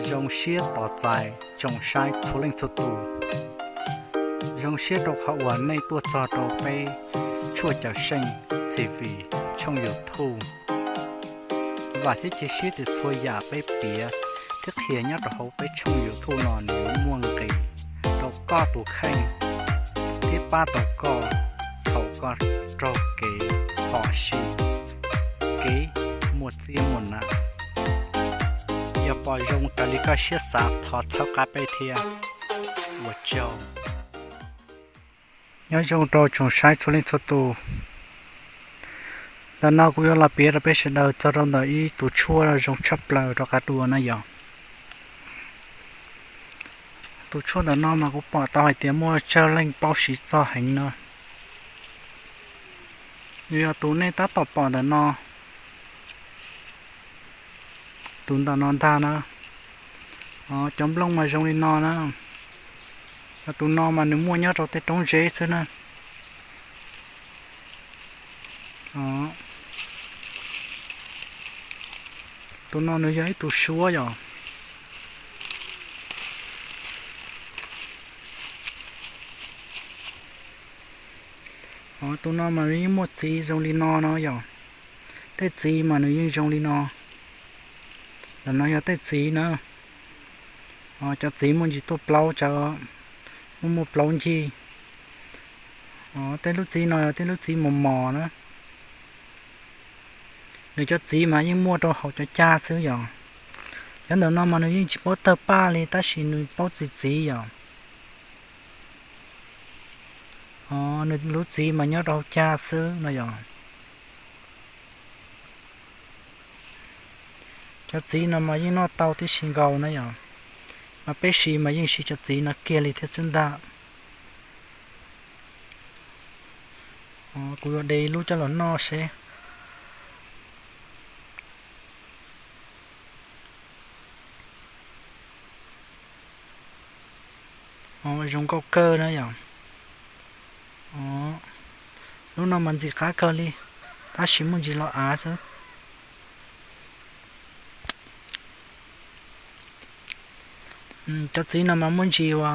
Zoo siab tos txais tsoom saib txhua leej txhua tus. Zoo siab rau qhov uas nej tuaj txog rau peb Tshuaj Cawm Seej T V tshooj YouTube. Vam thiab cia siab tias txhua yam peb piav thiab qhia nyob rau hauv peb tshooj YouTube no nws yuav muaj nqis rau koj tus kheej thiab pab tau koj thaum koj raug kev phom sij, kev muaj txiab muaj nam. Yog pom zoo raws li koj siab xav thov txhawb qab peb thiab. Ua tsaug. Nyob zoo rau tsoom saib txhua leej txhua tus. Ntawm no kuv yuav los piav rau peb sawv daws txog rau ntawm ib tus tshuaj zoo tshaj plaws rov qab dua na yom. Tus tshuaj ntawm no mas kuv pom tau hais tias muaj tsawg leej paub siv txog heev no. Nws yog tus nej tab tom pom ntawm no, tus ntawm no ntag na. Cov nplooj mas zoo li no na. Cov tus no mas nws muaj nyob rau tej roob zeb xwb na. Tus no nws yog ib tug suab yom. Tus no mas nws yeej muaj txiv zoo li no no yom. Tej txiv mas nws yeej zoo li no. Ntawm no yog tej txiv na. Cov txiv muaj ntsis tuaj plaub tsawv, muaj muaj plaub ncig. Tej lub txiv no yog tej lub txiv mos mos na. Nws cov txiv mas yeej muaj rau hauv cov cag xwb yom. Cov ntawm no mas nws yeej tsis paub tawg paj li tab sis nws paub txiv txiv yom. Nws lub txiv mas nyob rau hauv cag xwb no yom. Cov txiv no mas yeej noj tau tib si nkaus na yom. Mas peb siv mas yeej siv cov txiv no kiag li thiab xwb ntag. Kuv yuav de ib lub coj los noj seb. Zoo nkauj kawg na yom. Lub no mas ntxim qab kawg li, tab sis muaj ntsis los av xwb. Cov txiv no mas muaj ntsis ua,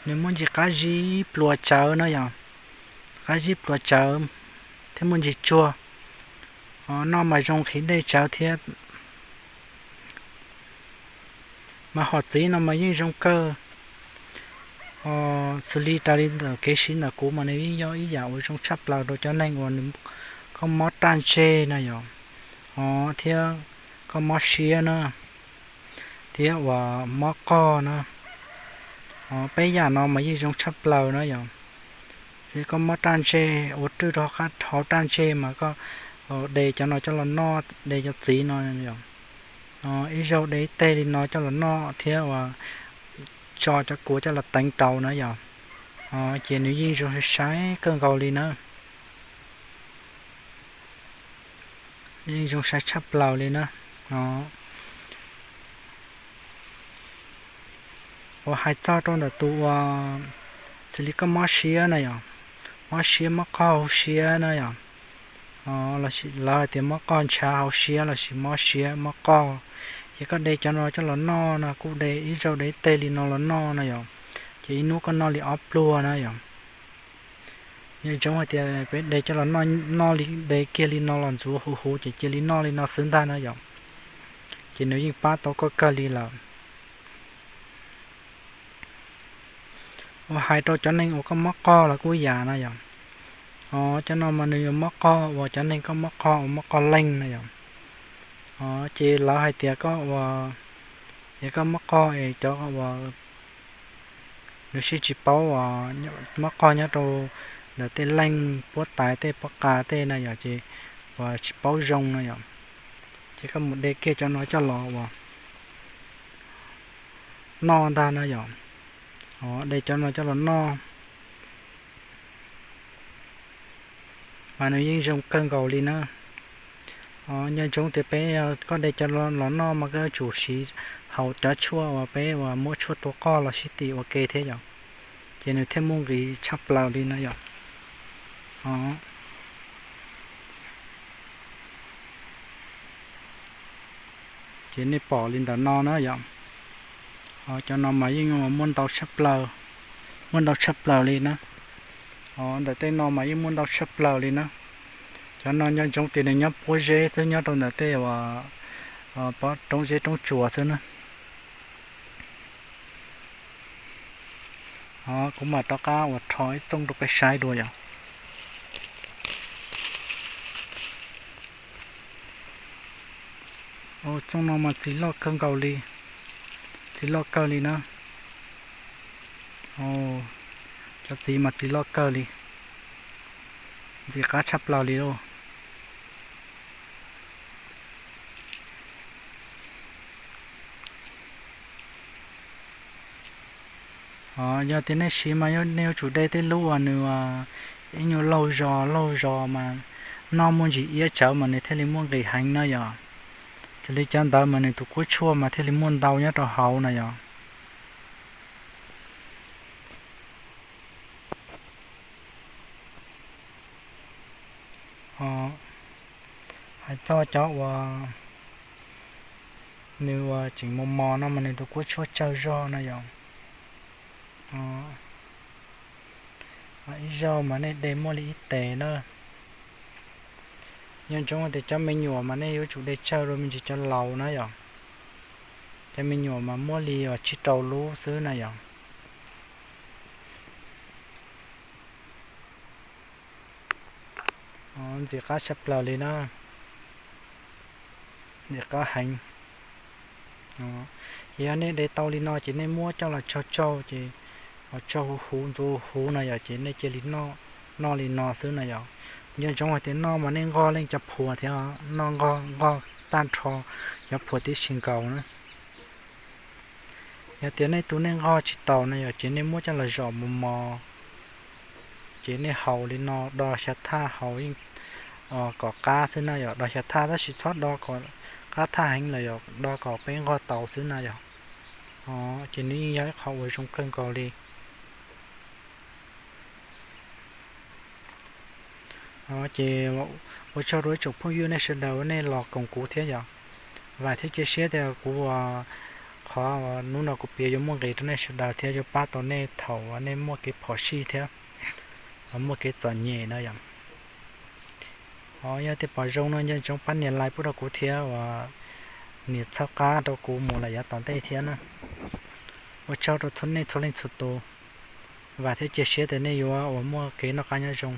nws muaj ntsis qab zib pluas tsawv na yom. Qab zib pluas tsawv thiab muaj ntsis tsuag. Noj mas zoo nqhis dej tsawv thiab. Mas hom txiv no mas yeej zoo kawg. Xws li raws li ntawm kev siv ntawm kuv mas nws yeej yog ib yam uas zoo tshaj plaws rau cov neeg uas nws koj mob raj ntseg na yom, thiab koj mob siab na, thiab uas mob qoj na. Peb yam no mas yeej zoo tshaj plaws na yom. Xws koj mob raj ntseg ua rwj rau hauv raj ntseg mas koj de cov no coj los noj, de cov txiv no yom. Ib zaug de ib teg li no coj los noj thiab uas tso cov kua coj los teev rau na yom. Ces nws yeej zoo sai sai kawg nkaus li na. Yeej zoo sai tshaj plaws li na. Uas hais txog rau ntawm tus uas xws li koj mob siab na yom, mob siab mob qog hauv siab na yom, lawv hais tias mob qoj ntshav hauv siab lossis mob siab mob qoj, ces koj de cov no coj los noj no, kuj de ib zaug de ib teg li no los noj no yom, ces ib hnub koj noj li ob pluag na yom. Nco ntsoov hais tias peb de coj los noj, noj li de kiag li no los ntxuav huv huv ces cia li noj li no xwb ntag na yom. Ces nws yeej pab tau koj kawg li lawm. Uas hais rau cov neeg uas koj mob qoj los kuj yam na yom. Cov no mas nws yuav mob qoj uas cov neeg koj mob qoj uas mob qoj leeg na yom. Ces lawv hais tias koj uas, es koj mob qoj es cov uas nws sib tsis paub uas mob qoj nyob rau ntawm tej leej puab tais tej pob qa tej na yom, ces uas tsis paub zoo na yom, ces koj mus de kiag cov no coj los uas noj ntag na yom. De cov no coj los noj mas nws yeej zoo kawg nkaus li na. Nco ntsoov tias peb koj de cov los noj mas koj yuav tsum siv haus cov tshuaj uas peb uas muab tshuaj tua qoj los sib tim ua ke thiab yom, ces nws thiaj muaj nqis tshaj plaws li na yom. Nej pom li ntawm no na yom. Cov no mas yeej muaj ntau tshaj plaws, muaj ntau tshaj plaws li na. Ntawm tej no mas yeej muaj ntau tshaj plaws li na. Cov no nco ntsoov tias nws nyob puab zeb xwb, nyob rau ntawm tej uas roob zeb roob tsuas xwb na. Kuv mam rov qab uas rho ib txooj rau peb saib dua yom. Txooj no mas txiv loj kawg nkaus li, txiv loj kawg li na. Cov txiv mas txiv loj kawg li, ntxim qab tshaj plaws li lauj. Yog tias nej siv mas nej yuav tsum de tej lub uas nws ib nyuag laug zos laug zos mas noj muaj ntsis iab tsawv mas nws thiaj li muaj nqis heev na yom. Xws li cov ntawd mas nws tus kuab tshuaj mas thiaj li muaj ntau nyob rau hauv na yom. Hais txog cov uas nws uas tseem mos mos no mas nws tus kuab tshuaj tsawg zog na yom. Ib zaug mas nej de muaj li ib tes na. Nco ntsoov tias cov me nyuam mas nej yuav tsum de tsawg rau me ntsis cov laus na yom. Cov me nyuam mas muab li uas tsib rau lub xwb na yom. Ntxim qab tshaj plaws li na, ntxim qab heev. Yog nej de tau li no ces nej muab coj los tsaug tsaug ces tsaug huv huv ntxuav huv huv no yom, ces nej cia li noj li no xwb na yom. Nco ntsoov hais tias noj mas nej nqog leej cov phuam thiab, noj nqog nqog tag nrho cov phuam tib si nkaus na. Yog tias nej tus nej nqog tsis taus na yom, ces nej muab coj los zom mos mos, ces nej haus li no do xya thaj haus yeej kom qab xwb na yom, do xya thaj tab sis txhob do kom qab thaj heev los yog do kom peb nqog tau xwb na yom. Ces nws yeej yog ib qho uas zoo kawg nkaus li. Ces ua tsaug rau ib tsoom phooj ywg nej sawv daws uas nej los koom kuv thiab yom. Vam thiab cia siab tias kuv qhov hnub no kuv piav yuav muaj nqis rau nej sawv daws thiab yuav pab tau nej thaum uas nej muaj kev phom sij thiab muaj kev txom nyem na yom. Yog tias pom zoo no nco ntsoov pab nias like pub rau kuv thiab uas nias txhawb qab rau kuv mus lawm yav tom ntej thiab na. Ua tsaug rau txhua nej txhua leej txhua tus. Vam thiab cia siab tias nej yuav uas muaj kev noj qab nyob zoo.